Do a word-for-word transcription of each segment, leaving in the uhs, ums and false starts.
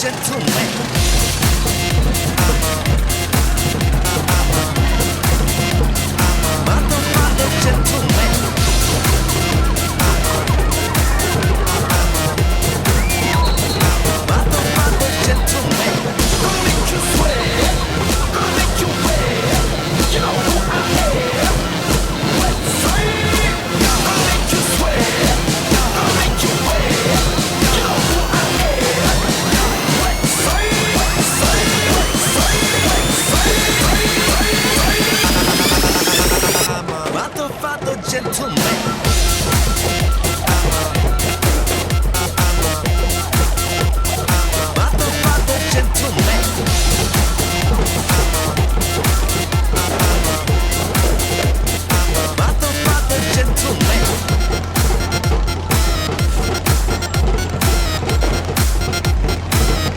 gentleman. I'm a, I'm a, I'm a motherfucking gentleman. I'm a, I'm a, I'm a motherfucking gentleman. I'll make you sweat. I'll make you wet. You know who I am. Let's say, I'll make you sweat. I'll make you wet. You know who I am. Let's say, say, say, say, say, say, say, say. I'm a motherfucking gentleman. I'm a, I'm a, I'm a motherfucking gentleman. I'm a motherfucking gentleman.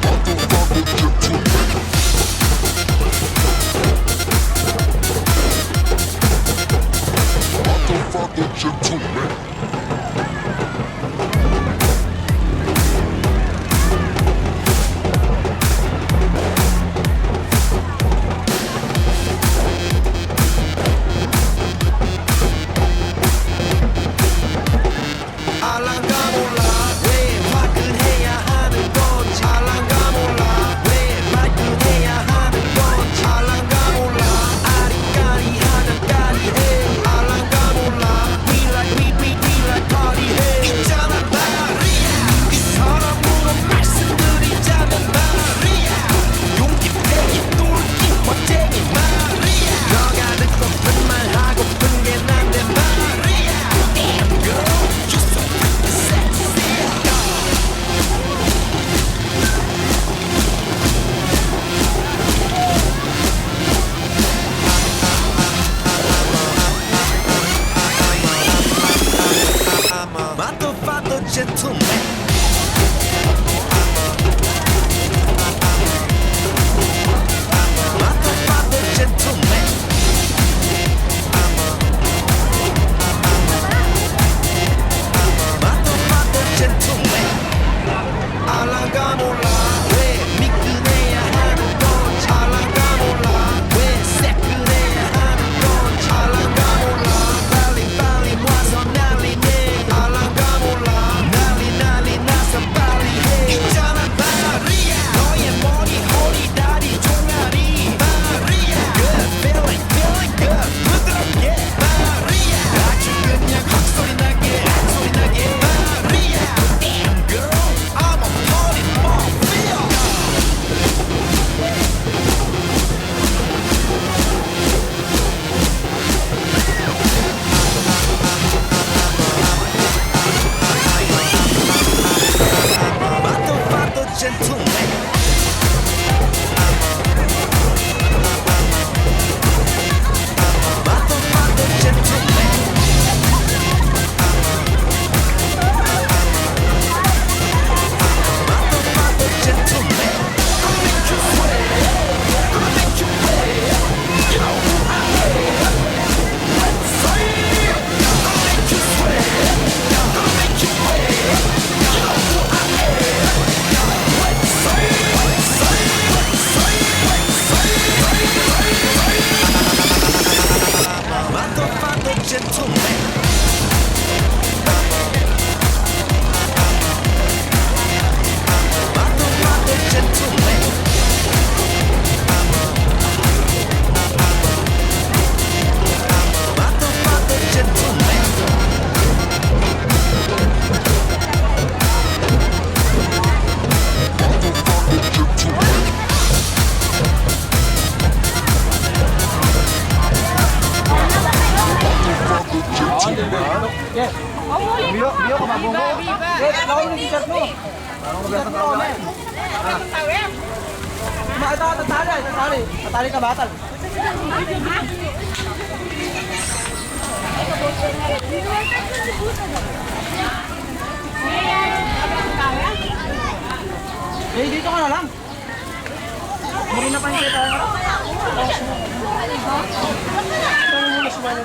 Motherfucking gentleman. Motherfucking gentleman. 알랑가 몰라 왜 화끈해야 하는 건지. 알랑가 몰라 왜 말끈해야 하는 건지. 알랑가 몰라 아리까리하면 까리해. 알랑가 몰라 we like, we, we, we like party 해. 있잖아 말이야, 이 사람으로 말씀드리자면 말이야, 용기, 패기, 똘끼, 멋쟁이 말이야. 너가 듣고픈 말 하고픈 게 난데 말이야. Damn girl, you're so freaking sexy. I'm a motherfucking gentleman. I'm a motherfucking gentleman. I'm a, I'm a, I'm a motherfucking gentleman. 알랑가 몰라 왜 미끈해야 하는 건지. 알랑가 몰라 왜 새끈해야 하는 건지. 알랑가 몰라 빨리, 빨리 모아서 난리네. 알랑가 몰라 난리, 난리 나서 빨리 해. 있잖아 말이야, 너의 머리, 허리, 다리, 종아리 말이야. Good feeling, feeling good. 부드럽게 말이야. 아주 그냥 헛소리 나게, 헛소리 나게 말이야. Damn girl, I'm a party mafia. Motherfucker gentleman. Motherfucker gentleman. Motherfucker gentleman. I'll make you sweat. I'll make you wet. You know who I am. Let's say it. I'll make you sweat. I'll make you wet. You know who I am. Let's say it. Say it. Say it. Say it. Say it. Say it. Motherfucker gentleman. Motherfucker gentleman. Motherfucker gentleman. Motherfucker gentleman. Yes. Bio, bio ka mabungo. Yes, lawan mo yung t-shirt mo. T-shirt mo, ne. Ma, ito, tatali, tatali. Tatali ka, batal. Eh, dito ka na lang. Hindi na pa yung kita. Ano muna si Mano?